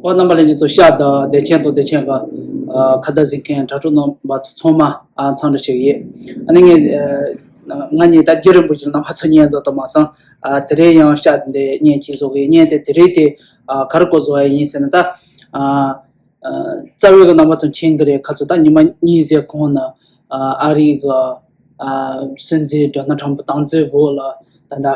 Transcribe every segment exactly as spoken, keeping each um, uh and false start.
ཨོ་རྣམ་པ་ལྷན་རྒྱས་ཚོ། ཤག་དང་བདེ་ཆེན་དང་བདེ་ཆེན་གྱི་ཨ་ཁ་བརྡ་གཟིགས་མཁན་དྲ་གྲོགས་རྣམ་པ་ཚོ་ཚང་མ་ཨ་འཚམས་འདྲི་ཞུ་གི་ཡོད། ཨ་ནི་ངས་ཨ་ང་གཉིས་ད་རྒྱུན་རིང་པོ་ཞིག་རྣམ་པ་ཚོ་བརྙན་བཟོ་ཐུབ་མ་སོང་། ཨ་དེ་རིང་ཡང་ཤག་འདི་བརྙན་གཅིག་བཟོ་གི་ཡིན། བརྙན་དེ་དེ་རིང་དེ་ཨ་ག་རེ་སྐོར་བཟོ་བ་ཡིན་ཟེར་ན། ད་ཨ་ཨ་རྩ་བའི་གི་རྣམ་པ་ཚོ་མཁྱེན་གི་རེད། ཁ་ཚོ་ད་ཉི་མ་གཉིས་ཟེར་གོང་ན་ཨ་ཨ་རི་གི་ཨ་སྲིད་འཛིན་ཌོ་ནལ་ཊམ་པ་བདམས་ཚེ་བོ་ལ་ད་ད།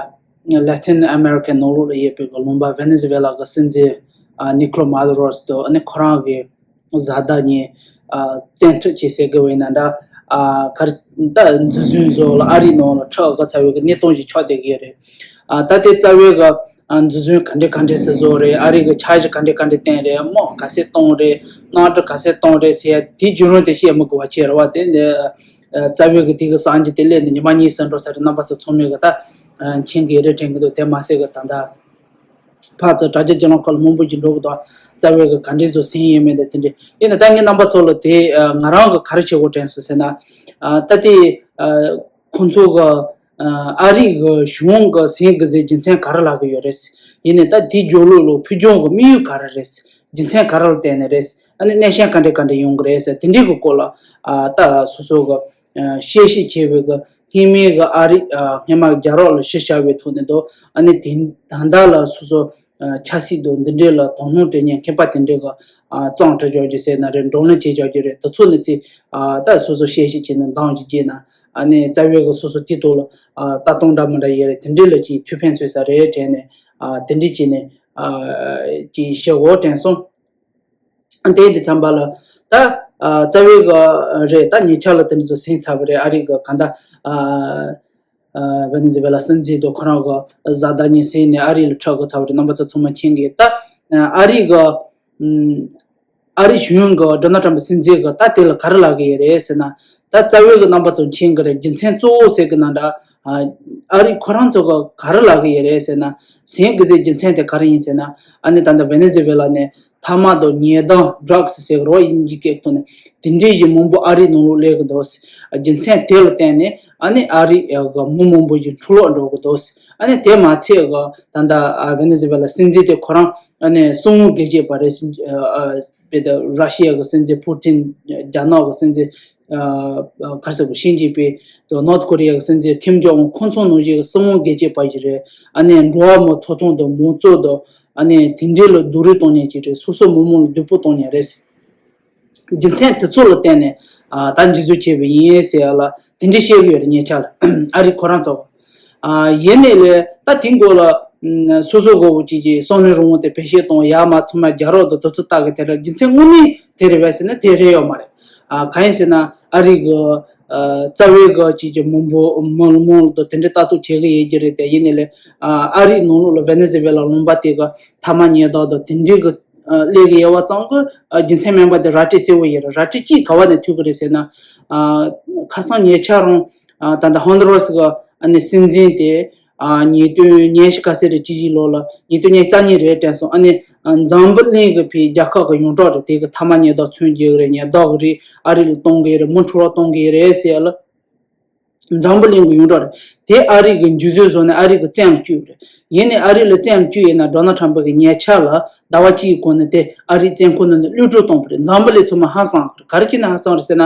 Latin American ནང་ལོགས་ལ་ཡོད་པའི་གི་ལུང་པ་ཝེ་ནེ་ཛུ་ཝེ་ལ་གི་སྲིད་འཛིན་ཨ་ནི་ཁོ་ལོ་མ་དུ་རོ་སི་དང་ཨ་ནི་ཁོ་རང་གི་བཟའ་ཟླ་གཉིས་ཨ་བཙན་ཁྲིད་བྱས་ཟེར་གི་བས་ན་འདྲ། ཨ་གར་ད་འཛིན་བཟུང་བཟོ་ལ་ཨ་རི་ནང་ལ་ཁྲིད་གི་ཚར་བའི་གི་གནས་སྟངས་ཤིག་ཆགས་བསྡད་གི་རེད། ཨ་ད་དེ་རྩ་བའི་གི་ཨ་འཛིན་བཟུང་ག་འདྲས་ག་འདྲས་སེ་བཟོ་རེད། ཨ་རི་གི་འཆར་གཞི་ག་འདྲས་ག་འདྲས་བཏིང་རེད། དམག་ག་ཚད་གཏོང་རེད། གནམ་གྲུ་ག་ཚད་གཏོང་རེད་ཟེར་ཡ་དེའི་བརྒྱུད་རིམ་དེ་བཤད་མི་དགོས་པ་བྱས་རེད་བ། དེ་ནས་རྩ་བའི་གི་དེ་གི་གསར་འགྱུར་དེ་སླེབས་ནས་ཉི་མ་གཉིས་ཙམ་འགྲོ་ཚར་རེད། རྣམ་པ་ཚོ་ཚང་མས་གི་ད་མཁྱེན་གི་རེད་དྲན་གི་འདུག་དེ་མ་ཟད་གི་ད་ལྟ་ཕར་ཚུར་དྲ་རྒྱ་བརྒྱུད་ལམ་ཁག་ལ་མང་པོ་ཞིག་འགྲོ་གི་འདུག་རྩ་བའི་གི་ག་འདྲས་བཟོ་ཟིན་ཡོད་མེད་དང་དེ་འདྲས། ཡིན་ན་ད་ངས་རྣམ་པ་ཚོ་ལ་དེ་ང་རང་གི་ག་རེ་བྱེད་དགོས་དྲན་སོང་ཟེར་ན། ད་དེ་ཁོང་ཚོ་གི་ཨ་རི་གི་གཞུང་གི་ཟིན་གི་ཟིན་རྒྱུ་མཚན་ག་རེ་ལབ་གི་ཡོད་རེད། ཡིན་ནའི་ད་དེའི་རྒྱབ་ལོགས་ལ་ཕུགས་རྒྱང་གི་དམིགས་ཡུལ་ག་རེ་རེད། རྒྱུ་མཚན་ག་རེ་ལ་བརྟེན་ནས་རེད། ཨ་ནི་གནས་ཆེན་ག་འདྲས་ག་འདྲས་ཡོང་གི་རེད་ཟེར་དེ་འདྲའི་གི་སྐོར་ལ་ཨ་ད་སོ་སོ་གི་ཨ་བཤད་ཞིབ་བྱས་པའི་གི་སྔོན་མའི་གི་ཨ་རི་ཨ་སྔོན་མ་རྒྱ་རོགས་ལ་གཞི་བཞག་པའི་ཐོག་ནས་དོ། ཨ་ནི་དེ་ད་ལྟ་ལ་སོ་སོ་ཨ་ཆབ་སྲིད་དང་འདི་འདྲས་ལ་དོ་སྣང་སྤྲད་མཁན་མཁས་པ་དེ་འདྲས་གི་ཨ་གཙང་སྦྲ་རྒྱག་རྒྱུ་ཟེར་ན་རེད། བགྲོ་གླེང་བྱེད་རྒྱག་རྒྱུ་རེད། དེ་ཚོ་ནི་ཚེ་ཨ་ད་སོ་སོ་བཤད་ཞིབ་བྱས་ནས་འདང་ཞིག་རྒྱས་ན། ཨ་ནི་རྩ་བའི་གི་སོ་སོ་དེ་ཐོག་ལ་ཨ་ལྟ་སྟངས་འདྲ་མི་འདྲ་ཡོད་རེད། དེ་འདྲས་ལ་ཅིག་ཐུགས་ཕན་གསོས་ས་རེད་དྲན་ནས་ཨ་དེ་འདྲས་བྱས་ནས་ཨ་ཅིག་བཤད་དགོས་དྲན་སོང་། དེ་དེ་ཙམ་པ་ལ་ད་ཨ་རྩ་བའི་གི་རེད། ད་ཉེ་ཆར་ལ་དེ་འདྲ་ཚོ་ཟིན་ཚར་བ་རེད། ཨ་རི་གི་ག་འདྲ་ཨ་ཨ་ཝེ་ནེ་ཛུ་ཝེ་ལ་སྲིད་འཛིན་དང་ཁོ་རང་གི་བཟའ་ཟླ་གཉིས་ཟིན་ནས་ཨ་རི་ལ་ཁྲིད་གི་ཚར་བ་རེད། རྣམ་པ་ཚོ་ཚང་མ་མཁྱེན་གི། ད་ཨ་རི་གི་ཨ་རི་གཞུང་གི་ཌོ་ནལ་ཊམ་པ་སྲིད་འཛིན་གི་ད་དེ་ལ་ག་རེ་ལབ་གི་ཡོད་རེད་ཟེར་ན། ད་རྩ་བའི་གི་རྣམ་པ་ཚོ་མཁྱེན་གི་རེད། རྒྱུ་མཚན་གཙོ་བོ་ཟེར་གི་ན་འདྲ། ཨ་ཨ་རི་ཁོ་རང་ཚོ་གི་ག་རེ་ལབ་གི་ཡོད་རེད་ཟེར་ན། ཟིན་གི་ཟེར་རྒྱུ་མཚན་དེ་ག་རེ་ཡིན་ཟེར་ན། ཨ་ནི་ད་ལྟ་ཝེ་ནེ་ཛུ་ཝེ་ལ་ནས་ཐ་མག་དང་ཉེས་རྡུང་ཌྲག་སི་ཟེར་གི་རེད་བ། དབྱིན་ཇིའི་སྐད་ཐོག་ནས་དེ་འདྲའི་ཞིག་མང་པོ་ཨ་རི་ནང་ལོགས་སླེབས་གི་འདུག་རྒྱུ་མཚན་དེ་ལ་བརྟེན་ནས་ཨ་ནི་ཨ་རི་གི་མི་མང་པོ་ཞིག་འཁྲུག་ལོག་འགྲོ་གི་འདུག་ཨ་ནི་དེ་མ་ཚད་གི་ད་ལྟ་ཨ་ཝེ་ནེ་ཛུ་ཝེ་ལ་སྲིད་འཛིན་དེ་ཁོ་རང་ཨ་ནི་སྲིད་དབང་སྒེར་གཅོད་པ་རེད། སྲིད་ཨ་ཨ་དཔེ་ད་ར་ཤི་ཡ་གི་སྲིད་འཛིན་པུ་ཏིན། རྒྱ་ནག་གི་སྲིད་འཛིན་ཨ་ཨ་ག་རེ་ཟེར་དགོས། ཞི་ཅིན་ཕིང་དང་ནོར་ཐ་ཀོ་རི་ཡ་གི་སྲིད་འཛིན་ཁིམ་ཇོང་ཨུན། ཁོང་ཚོ་ནང་བཞིན་གི་སྲིད་དབང་སྒེར་གཅོད་པ་ཞིག་རེད། ཨ་ནི་འགྲོ་བ་མིའི་ཐོབ་ཐང་དང་མང་གཙོ་དང་ཨ་ནི་དེ་འདྲའི་ལ་སྡུག་རུས་གཏོང་མཁན་ཅིག་རེད། སོ་སོ་མི་མང་ལ་སྡུག་པོ་གཏོང་མཁན་རེད། རྒྱུ་མཚན་དེ་ཚོ་ལ་བརྟེན་ནས་ཨ་ད་འཇུ་བཟུང་བྱས་པ་ཡིན་ཟེར་ཡ་ལ་དེ་འདྲ་བཤད་གི་ཡོད་རེད། ཉེ་ཆར་ལ་ཨ་རི་ཁོ་རང་ཚོ། ཨ་ཡིན་ནའི་ལས་ད་དེ་འགོ་ལ་ཨ་སོ་སོ་གོ་བོ་ཅིག་གིས་སོང་ནས་རུང་བོ་དེ་བེད་སྤྱོད་གཏོང་ཡ་མ་ཚང་མ་རྒྱ་རོགས་དང་དེ་ཚོ་ལྟ་གི། དེ་ར་རྒྱུ་མཚན་དངོས་གནས་དེ་རེད་པས་ཟེར་ན་དེ་རེད་ཡོད་མ་རེད། ཨ་གང་ཡིན་ཟེར་ན་ཨ་རི་གི་ཨ་རྩ་བའི་གི་ཅིག་གི་མི་འབོར་མི་མང་དང་དེ་འདྲའི་ལྟ་རྟོག་བྱེད་གི་ཡོད་ཀྱི་རེད། དེ་ཡིན་ནའི་ལས་ཨ་ཨ་རིའི་ནང་ལོགས་ལ་ཝེ་ནེ་ཛུ་ཝེ་ལ་ལུང་པ་དེ་གི་ཐ་མག་ཉེས་རྡུང་དང་དེ་འདྲའི་གི་ཨ་སླེབས་གི་ཡོད་པ་ཙམ་གི་ཨ་རྒྱུ་མཚན་མིན་པ་དེ་ར་སྤྲོད་གསལ་བོ་ཡོད་རེད། ར་སྤྲོད་གཅིག་ག་བ་ནས་ཐོན་གི་རེད་ཟེར་ན། ཨ་ཁ་སང་ཉེ་ཆར་རང་ཨ་ད་ལྟ་ཧོན་དུ་ར་སི་གི་ཨ་ནི་སྲིད་འཛིན་དེ་ཨ་ཉིས་སྟོང་ཉི་ཤུ་ག་ཚོད་རེད། ཅི་ཞིག་ལོ་ལ་ཉིས་སྟོང་ཉི་ཤུ་རྩ་གཉིས་རེད་དྲན་སོང་། ཨ་ནི་ཨ་འཛམ་བུ་གླིང་གི་ཕའི་རྒྱལ་ཁབ་གི་ཡོངས་གྲགས་རེད། དེ་གི་ཐ་མག་ཉེས་རྡུང་མཚོན་གྱི་རེད། ཉེས་རྡུང་གི་རེད། ཨ་རི་ལ་གཏོང་གི་རེད། མི་འཁྲུག་ལོག་གཏོང་གི་རེད་ཟེར་ཡ་ལ། འཛམ་བུ་གླིང་གི་ཡོངས་གྲགས་རེད། དེ་ཨ་རི་གི་འཇུ་བཟུང་བཟོས་ནས་ཨ་རི་གི་བཙོན་ལ་བཅུག་རེད། ཡིན་ནའི་ཨ་རི་ལ་བཙོན་ལ་བཅུག་ཡིན་ན་ཌོ་ནལ་ཊམ་པ་གི་ཉེ་ཆར་ལ་ཟླ་བ་གཅིག་གི་གོང་ནས་དེ་ཨ་རིའི་བཙོན་ཁང་ནང་ནས་གློད་གྲོལ་བཏང་པ་རེད། འཛམ་བུ་གླིང་ཚང་མ་ཧང་སངས་གི་རེད། ག་རེ་བྱས་ནས་ཧང་སངས་རེད་ཟེར་ན།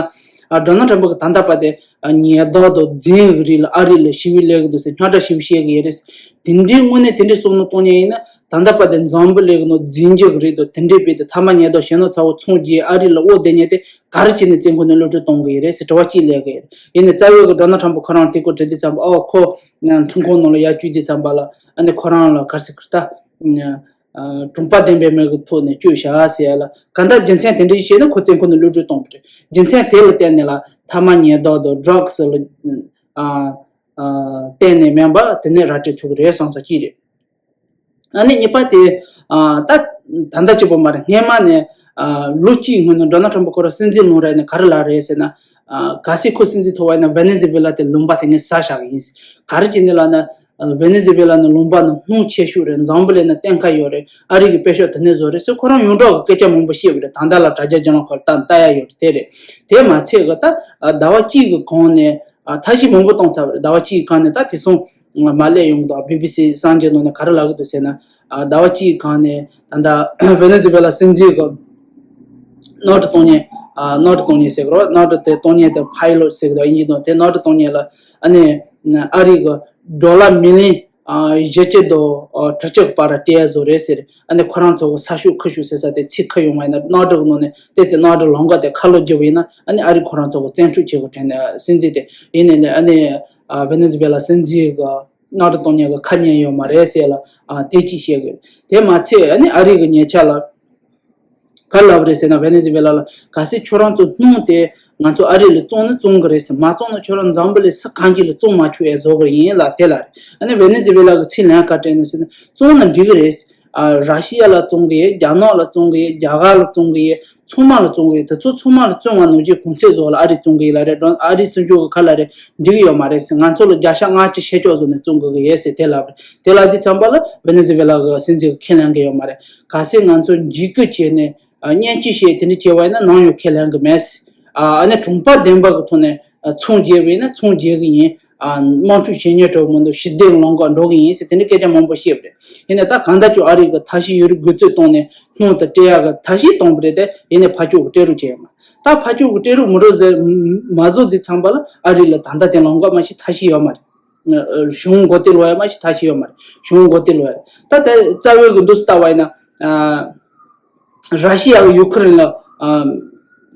ཨ་ཌོ་ནལ་ཊམ་པ་གི་ད་ལྟ་བར་དེ་ཉེས་རྡུང་དང་རྫུན་གི་རིགས་ལ་ཨ་རི་ལ་ཞི་བའི་ལས་ཀ་འདུག་ཟེར་རྙོག་དྲ་ཞི་བའི་བཤད་གི་ཡོད་རེད། དེ་འདྲའི་དངོས་གནས་དེ་འདྲའི་བསམ་བློ་གཏོང་མཁན་ཡིན་ན། ད་ལྟ་བར་དུ་འཛམ་བུ་གླིང་གི་ནང་རྫུན་རྒྱག་གི་རིགས་དང་དེ་འདྲའི་བྱས་ཏེ་ཐ་མག་ཉེས་རྡུང་བྱས་ན་ཚ་བོ་ཚོང་རྒྱག་ཨ་རི་ལ་དབོར་བསྡད་མཁན་དེ་ག་རེ་བྱས་ནས་བཙོན་ཁང་ནས་གློད་གྲོལ་གཏོང་གི་ཡོད་རེད་ཟེར་དྲི་བ་གཅིག་སླེབས་ཀྱི་ཡོད་རེད། ཡིན་ནའི་རྩ་བའི་གི་ཌོ་ནལ་ཊམ་པ་ཁོ་རང་དེ་སྐོར་དྲིས་དུས་ཙམ་པ། ཨོ་ཁོ་ཁྲིམས་ཁང་ནང་ལ་ཡར་བསྐྱོད་དུས་ཙམ་པ་ལ་ཨ་ནི་ཁོ་རང་ལ་ག་རེ་ཟེར་གི་རེད་ད། ཨ་གྲངས་ཀ་ལྡན་པའི་མི་གི་ཐོག་ནས་བསྐྱོན་བཞག་ཟེར་ཡ་ལ་གང་ལྟར་རྒྱུ་མཚན་དེ་འདྲ་ཞིག་བཤད་ནས་ཁོ་བཙོན་ཁང་ནས་གློད་གྲོལ་གཏོང་བ་རེད། རྒྱུ་མཚན་དེ་ལ་བརྟེན་ནས་ལ་ཐ་མག་ཉེས་རྡུང་དང་ཌྲག་སི་ལ་ཨ་ཨ་བརྟེན་ནས་མིན་པ་དེ་ནས་ར་སྤྲོད་ཐུབ་ཀྱི་རེད་བསམ་ས་གཅིག་རེད། ཨ་ནི་གཉིས་པ་དེ། ཨ་ད་ད་ལྟ་གཅིག་པོ་མ་རེད། སྔོན་མ་ནས་ཨ་ལོ་གཅིག་སྔོན་ནས་ཌོ་ནལ་ཊམ་པ་ཁོ་རང་སྲིད་འཛིན་ལངས་རན་ནས་ག་རེ་ལབ་རེད་ཟེར་ན། ཨ་གལ་སྲིད་ཁོ་སྲིད་འཛིན་ཐོབ་པ་ཡིན་ན་ཝེ་ནེ་ཛུ་ཝེ་ལ་དེ་ལུང་པ་དེ་ངས་ཟ་བཞག་གི་ཡིན། ག་རེ་བྱས་ནས་ལབ་ན། ཨ་ཝེ་ནེ་ཛུ་ཝེ་ལ་ནི་ལུང་པ་ནི་སྣུམ་ཆེ་ཤོས་རེད། འཛམ་བུ་གླིང་ནང་གཏན་འཁེལ་ཡོད་རེད། ཨ་རི་གི་དཔེ་ཤོག་དེ་ནས་བཟོས་རེད་ཟེར་ཁོ་རང་ཡོངས་གྲགས་ཀྱི་སྐད་ཆ་མང་པོ་བཤད་པ་རེད། ད་ལྟ་ལ་དྲ་རྒྱ་བརྒྱུད་ལམ་ཁག་ལ་ད་ལྟ་ཡ་ཡོད་རེད། དེ་རེད། དེ་མ་ཚད་གི་ད་ཨ་ཟླ་བ་གཅིག་གི་གོང་ནས་ཨ་ཐབས་ཤེས་མང་པོ་བཏང་ཚར་བ་རེད། ཟླ་བ་གཅིག་གི་གོང་ནས་ད་དེ་སོང་། མར་སླེབས་ཡོང་དང་བི་བི་སི་གསར་འགྱུར་ནང་ནས་ག་རེ་ལབ་ཀྱི་འདུག་ཟེར་ན། ཨ་ཟླ་བ་གཅིག་གི་སྒང་ནས་ད་ལྟ་ཝེ་ནེ་ཛུ་ཝེ་ལ་སྲིད་འཛིན་གྱི་གནམ་གྲུ་གཏོང་མཁན། ཨ་གནམ་གྲུ་གཏོང་མཁན་ཟེར་གི་རེད། གནམ་གྲུ་དེ་གཏོང་མཁན་དེ་པའི་ལོཊ་ཟེར་གི་འདུག་དབྱིན་ཇིའི་ནང་། དེ་གནམ་གྲུ་གཏོང་མཁན་ལ་ཨ་ནི་ཨ་རི་གི་ཌོ་ལར་མི་ལི་ཡོན་ཨ་བཞི་བཅུ་དང་ཨ་དྲུག་ཅུ་བར་སྤྲད་ཡ་བཟོ་རེད་ཟེར། ཨ་ནི་ཁོ་རང་ཚོ་གི་ས་ཤོག་ཁུ་ཤོག་ཟེར་ས་དེ་ཚིག་ཁུར་ཡོང་བ་ཡིན་ན། གནམ་གྲུ་གི་ནང་ནས་དེ་ཚེ་གནམ་གྲུ་ལམ་ཁ་དེ་ཁ་ལོ་བརྒྱབ་པ་ཡིན་ན། ཨ་ནི་ཨ་རི་ཁོ་རང་ཚོ་གི་བཙན་འཕྲོག་བྱེད་དགོས་དྲན་ནས། སྲིད་འཛིན་དེ་ཡིན་ནས་ནས་ཨ་ནི་ཨ་ཝེ་ནེ་ཛུ་ཝེ་ལ་སྲིད་འཛིན་གི་གནམ་གྲུ་གཏོང་མཁན་གི་ཁ་ཉན་ཡོད་མ་རེད་ཟེར་ལ། ཨ་དེ་གཅིག་བཤད་དགོས། དེ་མ་ཚད་ཨ་ནི་ཨ་རི་གི་ཉེ་ཆར་ལ་ག་རེ་ལབ་པ་རེད་ཟེར་ན། ཝེ་ནེ་ཛུ་ཝེ་ལ་ལ་གལ་སྲིད་ཁྱོད་རང་ཚོ་སྣུམ་དེ་ང་ཚོ་ཨ་རི་ལ་བཙོང་ན་བཙོང་གི་རེད་ཟེར། མ་བཙོང་ན་ཁྱོད་རང་འཛམ་བུ་གླིང་ས་གང་གི་ལ་བཙོང་མ་ཆོག་ཡ་བཟོ་གི་ཡིན་ལབ་དེ་ལ་རེད། ཨ་ནི་ཝེ་ནེ་ཛུ་ཝེ་ལ་གི་ཚིག་ལན་ག་སྤྲད་ན་ཟེར་ན། བཙོང་ན་འགྲིག་གི་རེད། ཨ་ར་ཤི་ཡ་ལ་བཙོང་གི་ཡོད། རྒྱ་ནག་ལ་བཙོང་གི་ཡོད། རྒྱ་གར་ལ་བཙོང་གི་ཡོད། ཚང་མ་ལ་བཙོང་གི་ཡོད། དེ་ཚོ་ཚང་མ་ལ་བཙོང་བ་ནང་བཞིན་གོང་ཚད་བཟོ་ལ་ཨ་རི་བཙོང་གི་ཡོད་ལབ་རེད། ཨ་རི་སྲིད་གཞུང་གི་ཁ་ལ་རེད། འགྲིག་གི་ཡོད་མ་རེད་ཟེར། ང་ཚོ་ལ་བརྒྱ་ཆ་ལྔ་བཅུ་ཤེད་ཅོག་བཟོ་ནས་བཙོང་དགོས་ཀྱི་ཡོད་ཟེར་དེ་ལབ་རེད། དེ་ལབ་དུས་ཙམ་པ་ལ་ཝེ་ནེ་ཛུ་ཝེ་ལ་གི་སྲིད་འཛིན་གི་ཁས་ལེན་གི་ཡོད་མ་རེད། གལ་སྲིད་ང་ཚོ་འཇིགས་སྐུལ་བྱས་ནས་ཨ་བརྙས་བཅོས་བྱས་དེ་འདྲ་བྱས་པ་ཡིན་ན་ནམ་ཡང་ཁས་ལེན་གི་མེད་ཟེར། ཨ་ཨ་ནི་དྲང་པོ་བདེན་པ་གི་ཐོག་ནས་ཨ་ཚོང་རྒྱག་པ་ཡིན་ན་ཚོང་རྒྱག་གི་ཡིན། ཨ་དམག་འཁྲུག་བྱེད་ཉེན་འགྲོ་མི་འདུག་ཞི་བདེ་ལམ་ཁ་འགྲོ་གི་ཡིན་ཟེར་དེ་འདྲའི་སྐད་ཆ་མང་པོ་བཤད་པ་རེད། ཡིན་ནའི་ད་གང་ལྟར་ཀྱང་ཨ་རི་གི་ཐབས་ཤེས་ཡོད་རིགས་འགུལ་སྐྱོད་བཏང་ནས་སྣུམ་དེ་སྤྲད་ཡག་གི་ཐབས་ཤེས་བཏང་པ་རེད་དེ། ཡིན་ནའི་ཕར་ཕྱོགས་ཀྱིས་སྤྲད་རོགས་བྱས་ཡོད་མ་རེད། ད་ཕར་ཕྱོགས་ཀྱིས་སྤྲད་རོགས་མི་རོགས་ཟེར་མ་བཟོ་དུས་ཙམ་པ་ལ་ཨ་རི་ལ་ད་ལྟ་དེ་ལམ་ཁ་མ་གཞི་ཐབས་ཤེས་ཡོད་མ་རེད། གཞུང་མགོ་རྟིང་སློག་ཡག་མ་གཞི་ཐབས་ཤེས་ཡོད་མ་རེད། གཞུང་མགོ་རྟིང་སློག་ཡག་ད་ལྟ་རྩ་བའི་གི་འདུག་སེ་ལྟ་བ་ཡིན་ན། ཨ། ར་ཤི་ཡ་གིས་ཡུ་ཁུ་རེན་ལ་ཨ་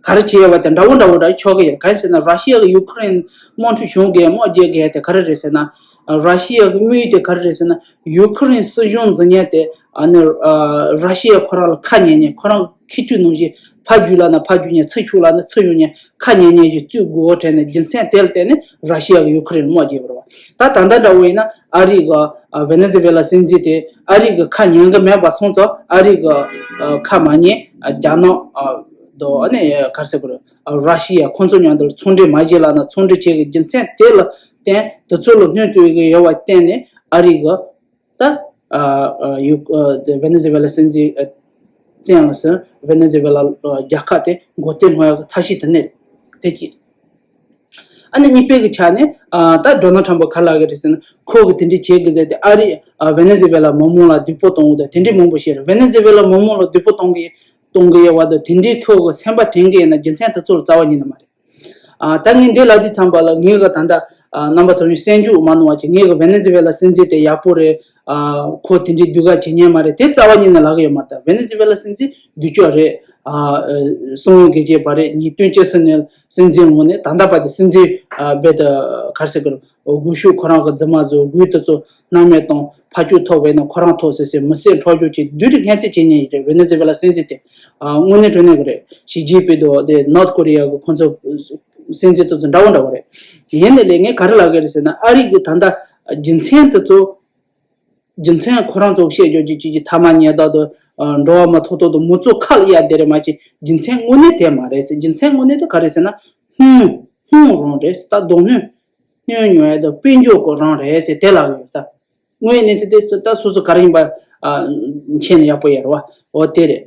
ག་རེ་བྱས་ཡོད་པ་དེ་འདྲ་བོ་འདྲ་བོ་འདྲ་ཆགས་ཀྱི་ཡོད། གང་ཡིན་ཟེར་ན། ར་ཤི་ཡ་གིས་ཡུ་ཁུ་རེན་དམག་འཁྲུག་བྱུང་གི་དམག་རྒྱག་གི་དེ་ག་རེ་རེད་ཟེར་ན། ར་ཤི་ཡ་གི་དམིགས་ཡུལ་དེ་ག་རེ་རེད་ཟེར་ན། ཡུ་ཁུ་རེན་སྲིད་གཞུང་འཛིན་མཁན་དེ་ཨ་ནི་ཨ་ར་ཤི་ཡ་ཁོ་རང་ལ་ཁ་ཉན་ཉན། ཁོ་རང་ཁྱི་ཕྲུག་ནང་བཞིན་ཕར་རྒྱུག་ལབ་ན་ཕར་རྒྱུག་ཉན། ཚུར་ཤོག་ལབ་ན་ཚུར་ཡོང་ཉན། ཁ་ཉན་ཉན་ཞིག་བཙུགས་དགོས་དྲན་ནས། རྒྱུ་མཚན་དེ་ལ་བརྟེན་ནས་ར་ཤི་ཡ་གིས་ཡུ་ཁུ་རེན་དམག་རྒྱག་པ་རེད་བ། ད་ད་ལྟ་འདྲ་བོ་ཡིན་ན་ཨ་རི་གི་ཨ་ཝེ་ནེ་ཛུ་ཝེ་ལ་སྲིད་འཛིན་དེ་ཨ་རི་གི་ཁ་ཉན་གི་མེད་པ་སོང་ཙང་། ཨ་རི་གི་ཨ་ཁ་མ་ཉན། ཨ་རྒྱ་ནག་ཨ་དང་ཨ་ནི་ག་རེ་ཟེར་དགོས་རེད། ཨ་ར་ཤི་ཡ་ཁོང་ཚོ་མཉམ་དུ་ཚོང་འབྲེལ་མ་བྱེད་ལབ་ན་ཚོང་འབྲེལ་བྱེད་གི། རྒྱུ་མཚན་དེ་ལ་བརྟེན། དེ་ཚོ་ལ་གནོད་སྐྱེལ་གི་ཡོད་པ་བརྟེན་ནས་ཨ་རི་གི་ད་ཨ་ཨ་ཡུ་ཨ་དེ་ཝེ་ནེ་ཛུ་ཝེ་ལ་སྲིད་འཛིན་ཨ་བཙན་ལ་ཟེར། ཝེ་ནེ་ཛུ་ཝེ་ལ་ཨ་རྒྱལ་ཁབ་དེ་མགོ་རྟིང་སློག་ཡག་གི་ཐབས་ཤེས་དེ་ནས་དེ་གཅིག་ཨ་ནི་གཉིས་པའི་གི་ཆ་ནས་ཨ་ད་ཌོ་ནལ་ཊམ་པ་ག་རེ་ལབ་གི་རེད་ཟེར་ན། ཁོ་གིས་དེ་འདྲ་བྱེད་གི་ཟེར་ཏེ་ཨ་རི་ཨ་ཝེ་ནེ་ཛུ་ཝེ་ལ་མི་མང་ལ་སྡུག་པོ་གཏོང་གི་འདུག་དེ་འདྲ་མང་པོ་བཤད་རེད། ཝེ་ནེ་ཛུ་ཝེ་ལ་མི་མང་ལ་སྡུག་པོ་གཏོང་གི་གཏོང་གི་ཡོད་པ་དང་། དེ་འདྲའི་ཁོ་གི་སེམས་པ་དྲན་གི་ཡོད་ན་རྒྱུ་མཚན་དེ་ཚོ་ལ་རྩ་བ་ཉིད་ནས་མ་རེད། ཨ་ད་ངས་འདི་ལབ་དུས་ཙམ་པ་ལ་ངས་གི་ད་ལྟ་ཨ་རྣམ་པ་ཚོ་ནས་སེམས་འགུལ་མ་གནང་བ་བྱས། ངས་གི་ཝེ་ནེ་ཛུ་ཝེ་ལ་སྲིད་འཛིན་དེ་ཡག་པོ་རེད། ཨ་ཁོ་དེ་འདྲའི་སྡུག་ག་བྱེད་མཁན་མ་རེད། དེ་རྩ་བ་ཉིད་ནས་ལབ་གི་ཡོད་མ་རེད། ད་ཝེ་ནེ་ཛུ་ཝེ་ལ་སྲིད་འཛིན་སྡུག་ཅག་རེད། ཨ་སྲིད་དབང་སྒེར་གཅོད་པ་རེད། ཉིས་སྟོང་བཅུ་གསུམ་ནས་སྲིད་འཛིན་འོང་ནས་ད་ལྟ་བར་དུ་སྲིད་འཛིན་ཨ་རྦད་དེ་ག་རེ་ཟེར་དགོས་རེད། སྒུལ་ཤུགས་ཁོ་རང་གི་རྫུན་མ་བཟོ། སྒུལ་དེ་ཚོ་སྣང་མེད་བཏང་། ཕར་ཕྱོགས་ཐོབ་པ་ཡིན་ན་ཁོ་རང་ཐོབ་ཟེར་ཟེར། མི་སེར་འཕྲོག་རྒྱུག་བྱས་བདུད་རིགས་ངན་རྩིས་བྱེད་མཁན་ཡིན་རེད། ཝེ་ནེ་ཛུ་ཝེ་ལ་སྲིད་འཛིན་དེ་ཨ་དངོས་གནས་དྲང་གནས་ཀྱི་རེད། ཞི་ཅིན་ཕིང་དང་དེ་ནོར་ཐ་ཀོ་རི་ཡ་གི་ཁོང་ཚོ་སྲིད་འཛིན་དེ་ཚོ་འདྲ་བོ་འདྲ་བོ་རེད། ཡིན་ནའི་ལས་ངས་ག་རེ་ལབ་གི་རེད་ཟེར་ན། ཨ་རི་གི་ད་ལྟ་རྒྱུ་མཚན་དེ་ཚོ་རྒྱུ་མཚན་ཁོ་རང་ཚོ་བཤད་རྒྱུ་གཅིག་གཅིག་གི་ཐ་མག་ཉལ་ཐ་དང་ཨ་འགྲོ་བ་མི་ཐོབ་ཐང་དང་མང་གཙོ་ཁ་ལ་གཡར་བསྡད་རེད་མ་གཏོགས། རྒྱུ་མཚན་དངོས་གནས་དེ་མ་རེད་ཟེར། རྒྱུ་མཚན་དངོས་གནས་དེ་ག་རེད་ཟེར་ན། སྣུམ་སྣུམ་རང་རེད་ཟེར། ད་རྡོ་སྣུམ་སྣུམ་ཉོ་ཡ་དང་དཔལ་འབྱོར་སྐོར་རང་རེད་ཟེར་དེ་ལབ་ཡོད་ད། དངོས་ཡོད་གནས་ཚུལ་དེ་ད་སོ་སོ་ག་རེ་ཡིན་པ་ཨ་མཁྱེན་ན་ཡག་པོ་ཡོད་རེད་བ། འོ་དེ་རེད།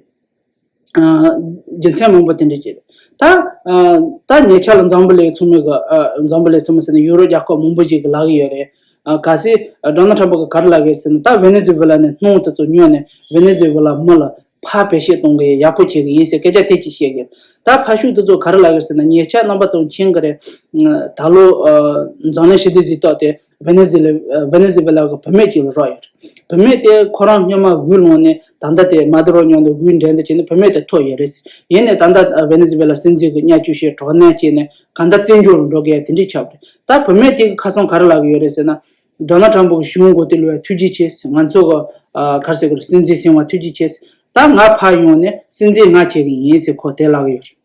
ཨ་རྒྱུ་མཚན་མང་པོ་དེ་འདྲ་ཅིག་རེད། ད་ཨ་ད་ཉེ་ཆར་ལ་འཛམ་བུ་གླིང་ཚང་མས་གི་ཨ་འཛམ་བུ་གླིང་ཚང་མ་ཟེར་ན་ཡུ་རོབ་རྒྱལ་ཁབ་མང་པོ་ཞིག་གིས་ལབ་གི་ཡོད་རེད། ཨ་གལ་སྲིད་ཨ་ཌོ་ནལ་ཊམ་པ་གིས་ག་རེ་ལབ་གི་ཟེར་ན། ད་ཝེ་ནེ་ཛུ་ཝེ་ལ་ནས་སྣུམ་དེ་ཚོ་ཉོས་ནས་ཝེ་ནེ་ཛུ་ཝེ་ལ་མི་ལ་ཕར་བེད་སྤྱོད་གཏོང་གི་ཡག་པོ་བྱེད་གི་ཡིན་ཟེར་སྐད་ཆ་དེ་གཅིག་བཤད་གི། ད་ཕར་ཕྱོགས་དེ་ཚོ་ག་རེ་ལབ་གི་ཟེར་ན། ཉེ་ཆར་རྣམ་པ་ཚོ་མཁྱེན་གི་རེད། ད་ལོ་ཨ་འཛམ་གླིང་ཞི་བདེ་གཟེངས་རྟགས་དེ་ཝེ་ནེ་ཛུ་ཝེ་ལ་ཝེ་ནེ་ཛུ་ཝེ་ལ་གི་བུད་མེད་ཅིག་ལ་རག་ཡོད་རེད། བུད་མེད་དེ་ཁོ་རང་སྔོན་མ་འོས་བླངས་ནས་ད་ལྟ་དེ་མ་དུ་རོ་མཉམ་དུ་འོས་འགྲན་དུ་བྱས་ནས་བུད་མེད་དེ་ཐོབ་ཡོད་རེད། ཡིན་ནའི་ད་ལྟ་ཝེ་ནེ་ཛུ་ཝེ་ལ་སྲིད་འཛིན་གྱིས་བརྙས་བཅོས་བྱས། དྲག་གནོན་བྱས་ནས་གང་ལྟར་བཙན་བྱོལ་ལ་འགྲོ་དགོས་ཡ་དེ་འདྲ་ཆགས་པ་རེད། ད་བུད་མེད་དེ་གི་ཁ་སང་ག་རེ་ལབ་གི་ཡོད་རེད་ཟེར་ན། ཌོ་ནལ་ཊམ་པ་གི་གཞུང་མགོ་རྟིང་སློག་ཡ་ཐུགས་རྗེ་ཆེ་ཟེར། ང་ཚོ་གི་ཨ་ག་རེ་ཟེར་དགོས་རེད། སྲིད་འཛིན་ཟིན་པ་ཐུགས་རྗེ་ཆེ་ཟེར། ད་ང་ཕར་ཡོང་ནས་སྲིད་འཛིན་ང་བྱེད་གི་ཡིན་ཟེར་ཁོ་དེ་ལབ་གི་ཡོད་རེད།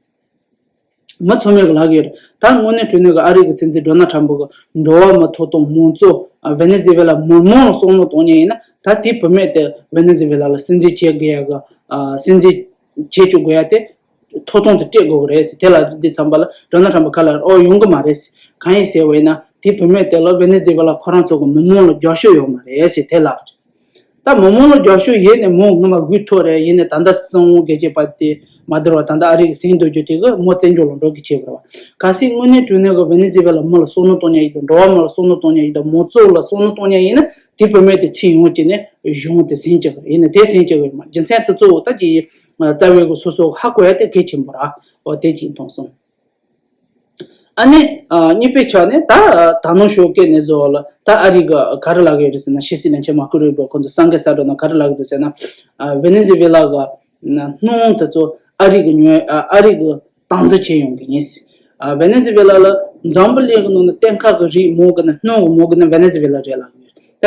མི་ཚང་མས་གི་ལབ་གི་ཡོད་རེད། ད་དངོས་གནས་དྲང་གནས་གི་ཨ་རི་གི་སྲིད་འཛིན་ཌོ་ནལ་ཊམ་པ་གི་འགྲོ་བ་མི་ཐོབ་ཐང་མང་གཙོ་ཨ་ཝེ་ནེ་ཛུ་ཝེ་ལ་མི་མང་ལ་བསམ་བློ་གཏོང་མཁན་ཡིན་ན། ད་དེ་བུད་མེད་དེ་ཝེ་ནེ་ཛུ་ཝེ་ལ་ལ་སྲིད་འཛིན་བྱེད་དགོས་ཡ་གི་ཨ་སྲིད་འཛིན་བྱེད་བཅུག་དགོས་ཡ་དེ་ཐོབ་ཐང་དེ་སྤྲད་དགོས་གི་རེད་ཟེར་དེ་ལབ་དུས་ཙམ་པ་ལ་ཌོ་ནལ་ཊམ་པ་ག་ལ་ཨོ་ཡོང་གི་མ་རེད་ཟེར། གང་ཡིན་ཟེར་བ་ཡིན་ན། དེ་བུད་མེད་དེ་ལ་ཝེ་ནེ་ཛུ་ཝེ་ལ་ཁོ་རང་ཚོ་གི་མི་མང་ལ་རྒྱབ་སྐྱོར་ཡོད་མ་རེད་ཟེར་དེ་ལབ་རེད། ད་མི་མང་ལ་རྒྱབ་སྐྱོར་ཡོད་ནས་མོ་སྔོན་མ་འོས་ཐོབ་རེད། ཡིན་ནས་ད་ལྟ་སྲིད་དབང་སྒེར་གཅོད་པ་དེ་ མ་བསྡུར་བ་ད་ལྟ་ཨ་རི་གི་ཟིན་འདོད་རྒྱུ་དེ་གི་མོ་བཙན་བྱོལ་ལ་འགྲོ་གི་བྱེད་པ་རེད་བ། གལ་སྲིད་དངོས་གནས་དྲང་གནས་གི་ཝེ་ནེ་ཛི་ཝེ་ལ་མི་ལ་བསམ་བློ་གཏོང་ཉན་ཡིན་དང་འགྲོ་བ་མི་ལ་བསམ་བློ་གཏོང་ཉན་ཡིན་དང་མང་གཙོ་ལ་བསམ་བློ་གཏོང་ཉན་ཡིན་ན་དེ་བུད་མེད་དེ་ཚུར་ཡོང་བྱས་ནས་གཞུང་དེ་ཟིན་བྱེད་ཀྱི་རེད། ཡིན་ན་དེ་ཟིན་བྱེད་ཀྱི་རེད་མ་རྒྱུ་མཚན་དེ་གཙོ་བོ་ད་ཅི་ཡི་རྩ་བའི་གི་སོ་སོ་ཧ་གོ་ཡ་དེ་གལ་ཆེན་པོ་ར། འོ་དེ་ཅིག་མཐོང་སོང་། ཨ་ནི། ཨ་གཉིས་པའི་ཆ་ནས་ད་ད་ནང་ཞོགས་སྐད་ནས་བཟོ་ལ་ད་ཨ་རི་གི་ག་རེ་ལབ་ཀྱི་ཡོད་རེད་ཟེར་ན་ཕྱི་སྲིད་བློན་ཆེན་མར་ཀོ་རུ་བྷིའོ་ཁོང་ཚོ་གསར་འགོད་གསལ་བསྒྲགས་ནང་ག་རེ་ལབ་ཀྱི་འདུག་ཟེར་ན། ཨ་ཝེ་ནེ་ཛི་ཝེ་ལ་གི་སྣུམ་དེ་ཚོ་ཨ་རི་གི་ཉོ་ཨ་ཨ་རི་གི་སྟངས་འཛིན་བྱེད་ཡོང་གི་ཡིན། ཨ་ཝེ་ནེ་ཛི་ཝེ་ལ་ལ་འཛམ་བུ་གླིང་གི་ནང་ནས་གཏེར་ཁ་གི་རིགས་མང་གི་ན་སྣུམ་གི་མང་གི་ན་ཝེ་ནེ་ཛི་ཝེ་ལ་རེད་ལབ་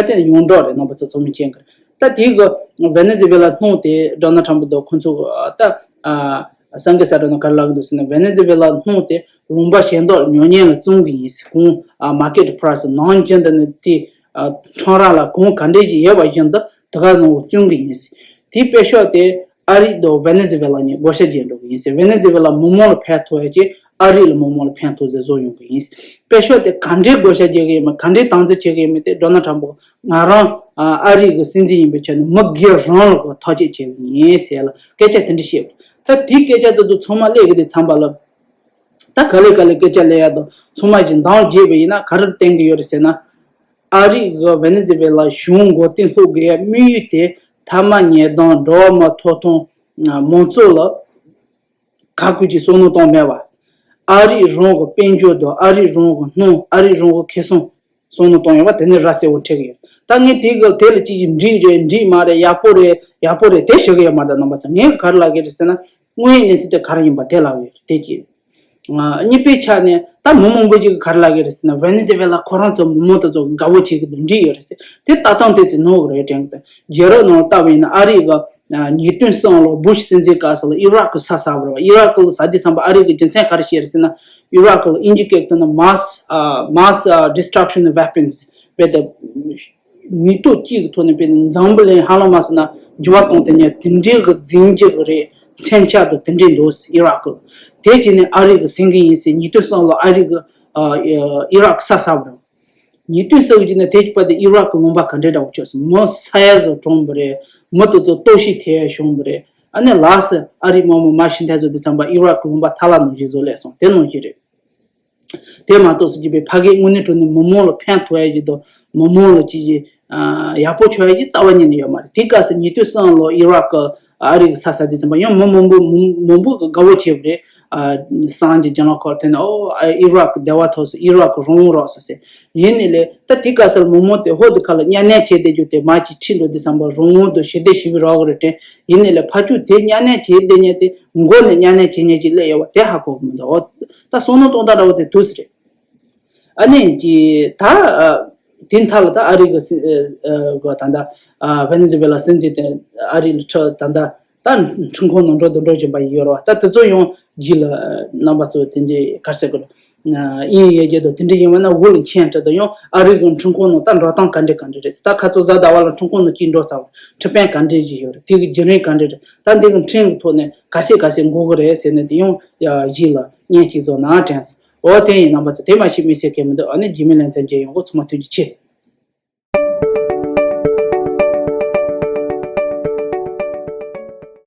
ཀྱི་ཡོད། ད་དེ་ཡོངས་གྲགས་རེད། རྣམ་པ་ཚོ་ཚང་མས་མཁྱེན་གི་རེད། ད་དེ་གི་ཝེ་ནེ་ཛི་ཝེ་ལ་སྣུམ་དེ་ཌོ་ནལ་ཊམ་པ་དང་ཁོང་ཚོ་གི་ད་ཨ་གསར་འགོད་གསལ་བསྒྲགས་ནང་ག་རེ་ལབ་ཀྱི་འདུག་ཟེར་ན། ཝེ་ནེ་ཛི་ཝེ་ལ་སྣུམ་དེ་ལུང་པ་གཞན་དག་ཉོ་མཁན་ལ་བཙོང་གི་ཡིན་ཟེར། གོང་ཨ་མར་ཀེཊ་པ་རའི་སི་ནང་བཞིན་དུ་ནི་དེ་ཨ་ཁྲོམ་ར་ལ་གོང་ག་འདྲས་ཀྱི་ཡོད་པ་བཞིན་དུ་དེ་ག་ནང་བཙོང་གི་ཡིན་ཟེར། དེའི་དཔེ་ཤོག་དེ་ཨ་རི་དང་ཝེ་ནེ་ཛི་ཝེ་ལ་གཉིས་བགོ་བཤའ་རྒྱག་འགྲོ་གི་ཡིན་ཟེར། ཝེ་ནེ་ཛི་ཝེ་ལ་མི་མང་ལ་ཕན་ཐོགས་ཡ་ཅིག་ཨ་རི་ལ་མི་མང་ལ་ཕན་ཐོགས་ཟེར་བཟོ་ཡོང་གི་ཡིན། དཔེ་ཤོག་དེ་ག་འདྲའི་བགོ་བཤའ་རྒྱག་གི་ཡིན་མིན་ག་འདྲའི་སྟངས་འཛིན་བྱེད་ཀྱི་ཡིན་མིན་དེ་ཌོ་ནལ་ཊམ་པ་ང་རང་ཨ་རི་གི་སྲིད་འཛིན་ཡིན་པའི་ཆ་ནས་མི་སྒེར་རང་ལ་གོ་ཐག་གཅོད་བྱེད་ཀྱི་ཡིན་ཟེར་ལ་སྐད་ཆ་དེ་འདྲ་བཤད། ད་དེའི་སྐད་ཆ་དེ་ཚོ་ཚང་མ་སླེབས་ཀྱི་དེ་ཚང་པ་ལ་ད་ག་ལེ་ག་ལེ་སྐད་ཆ་སླེབས་ཡ་དང་ཚང་མ་གྱི་འདང་བརྒྱབ་པ་ཡིན་ན་ག་རེ་བསྟན་གྱི་ཡོད་རེད་ཟེར་ན། ཨ་རི་གི་ཝེ་ནེ་ཛི་ཝེ་ལ་གཞུང་མགོ་རྟིང་སློག་དགོས་ཡ་དམིགས་ཡུལ་དེ་མཐའ་མ་ཉེས་རྡུང་འགྲོ་བ་མི་ཐོབ་ཐང་མང་གཙོ་ལ་ག་དགོས་ཀྱི་བསམ་བློ་གཏོང་མེད་པ། ཨ་རི་རང་གི་དཔལ་འབྱོར་དང་ཨ་རི་རང་གི་སྣུམ་ཨ་རི་རང་གི་ཁེ་བཟང་བསམ་བློ་གཏོང་ཡོད་པ་དེ་ནི་ར་གསལ་བོ་འཕྲད་ཀྱི་ཡོད། ད་ངས་དེ་གི་དེ་ལ་ཅིག་འགྲིག་རེད་འགྲིག་མ་རེད་ཡག་པོ་རེད་ཡག་པོ་རེད་དེ་ཞུ་གི་ཡོད་མ་རེད། རྣམ་པ་ཚོ་ངས་ག་རེ་ལབ་ཀྱི་རེད་ཟེར་ན་དངོས་ཡོད་གནས་ཚུལ་དེ་ག་རེ་ཡིན་པ་དེ་ལབ་ཡོད་རེད་དེ་ཅི། ཨ་གཉིས་པའི་ཆ་ནས་ད་མི་མང་པོ་ཅིག་གིས་ག་རེ་ལབ་ཀྱི་རེད་ཟེར་ན་ཝེ་ནེ་ཛི་ཝེ་ལ་ཁོ་རང་ཚོ་མི་མང་དེ་ཚོ་དགའ་བོ་བྱེད་ཀྱི་འདུག་འགྲིག་ཡོད་རེད་ཟེར་དེ་ལྟ་སྟངས་དེ་ཚོ་ནོར་གི་རེད་དྲན་གི་འདུག་རྒྱལ་རབས་ནང་ལྟ་བ་ཡིན་ན་ཨ་རི་གི་ཉིས་སྟོང་གསུམ་ལོ་བུ་ཤི་སྲིད་འཛིན་སྐབས་སུ་ལ་ཨི་རག་གི་ས་ཟ་བ་རེད་བ། ཨི་རག་གི་ལ་ཟ་དུས་ཙམ་པ་ཨ་རི་གི་རྒྱུ་མཚན་ག་རེ་བཤད་རེད་ཟེར་ན་ཨི་རག་གི་ལ་དབྱིན་ཇི་སྐད་ཐོག་ནས་mass mass destruction of weapons རྦད་དེ་མི་ཐོག་གཅིག་གི་ཐོག་ནས་རྦད་དེ་འཛམ་བུ་གླིང་ཧ་ལམ་མ་ཟེར་ན་འགྱུར་བ་གཏོང་དེ་ནས་དེ་འདྲའི་གི་འཛིན་རྒྱུ་གི་རེད། མཚོན་ཆ་དང་དེ་འདྲའི་འདུག་ཨི་རག་གི་དེ་བྱས་ནས་ཨ་རི་གི་ཟིན་གི་ཡིན་ཟེར་ཉིས་སྟོང་གསུམ་ལོ་ཨ་རི་གི་ཨི་རག་གི་ས་ཟ་བ་རེད། ཉིས་སྟོང་གསུམ་གྱི་ནས་དེ་གཅིག་པ་དེ་ཨི་རག་གི་ལུང་པ་ག་འདྲའི་འདྲ་བོ་ཆགས་སོང་། མི་ས་ཡ་ཟོ་གྲོངས་པ་རེད། མི་དེ་ཚོ་ལྟོགས་ཤི་ཐེབས་ཡ་བྱུང་བ་རེད། ཨ་ནི་ལགས་སེ་ཨ་རིའི་དམག་མི་མར་ཕྱིན་ཐལ་བཟོ་དུས་ཙམ་པ་ཨི་རག་གི་ལུང་པ་ཐལ་བ་ནང་བཞིན་བཟོ་སླེབས་སོང་། དེ་ནང་བཞིན་རེད། དེ་མ་གཏོགས་སུ་གྱིས་པའི་ཕ་གིའི་དངོས་གནས་དྲང་གནས་མི་མང་ལ་ཕན་ཐོགས་ཡ་གྱི་དང་མི་མང་ལ་ཅི་ཡི་ཡག་པོ་བྱུང་ཡ་གྱི་རྩ་བ་ཉིད་ནས་ཡོད་མ་རེད། དེ་སྐབས་སུ་ཉིས་སྟོང་གསུམ་ལོ་ཨི་རག་གི་ཨ་རི་གི་ས་ས་དེ་ཙམ་པ་ཡང་མི་མང་པོ་མང་པོ་གི་དགའ་བོ་བྱས་པ་རེད། སངས་རྒྱས་རྒྱ་ནག་ཁོར་ཐོན་ནས་ཨོ་ཨི་རག་གི་བདེ་བ་ཐོབ་སོང་། ཨི་རག་གི་རང་དབང་རག་སོང་ཟེར། ཡིན་ནའི་ལས་ད་དེ་སྐབས་སུ་མི་མང་དེ་ཧོ་དེ་ཁ་ལ་གཉའ་གནོན་བྱས་བསྡད་རྒྱུ་དེ་མར་གྱི་ཁྲིད་འགྲོ་དུས་ཙམ་པ་རང་དབང་དང་ཞི་བདེ་ཞི་བའི་རག་གི་རེད་དྲན། ཡིན་ནའི་ལས་ཕར་ཚུར་དེ་གཉའ་གནོན་བྱས་བསྡད་མཁན་དེ་མགོ་ནས་གཉའ་གནོན་བྱེད་མཁན་ཅིག་སླེབས་ཡོད་པ་དེ་ཧ་གོ་གི་མི་འདུག་ཨོ་ད་བསམ་བློ་གཏོང་སྟངས་འདྲ་བོ་དེ་འདུག་སེ་རེད། ཨ་ནི་ཀྱི་ད་དེ་མཐའ་ལ་ད་ཨ་རི་གི་སྲིད་གི་ད་ལྟ་ཝེ་ནེ་ཛུ་ཝེ་ལ་སྲིད་འཛིན་དེ་ཨ་རི་ལ་ཁྲིད་ད་ལྟ་ད་ཁྲིམས་ཁང་ནང་འགྲོ་དང་འགྲོ་བཞིན་པ་ཡོད་རེད་བ། ད་དེ་ཚོ་ཡང་རྗེས་ལ་རྣམ་པ་ཚོ་དེ་འདྲའི་ག་རེ་ཟེར་དགོས་རེད། དབྱིན་ཡིག་ཡོད་རྒྱུ་དང་དེ་འདྲ་ཡིན་པ་ན་འུ་ལ་མཁྱེན་འདྲ་དང་ཡང་ཨ་རི་གི་ཁྲིམས་ཁང་ནང་ད་འགྲོ་སྟངས་ག་འདྲ་ག་འདྲ་རེད། ད་ཁ་ཚོ་གཟའ་ཟླ་བ་ལ་ཁྲིམས་ཁང་ནང་གཅིག་འགྲོ་ཚར་བ་ཁྲིམས་དཔོན་ག་འདྲ་ཞིག་ཡོད་རེད། དེ་གི་བརྒྱུད་རིམ་ག་འདྲ་རེད། ད་འདི་གི་ཁྲིམས་གི་ཐོག་ནས་ག་ཚད་ག་ཚད་འགོར་གི་རེད་ཟེར་ནས་དེ་ཡང་རྗེས་ལ་བརྙན་གཅིག་བཟོ་ན་དྲན་སོང་། འོ་དེ་ཡིན། རྣམ་པ་ཚོ་དེ་མ་ཤེས་མི་ཤེས་མཁན་མི་འདུག་ཨ་ནི་རྗེས་མའི་ལེ་ཚན་མཇལ་ཡོང་གི། ཚང་མ་ཐུགས་རྗེ་ཆེ།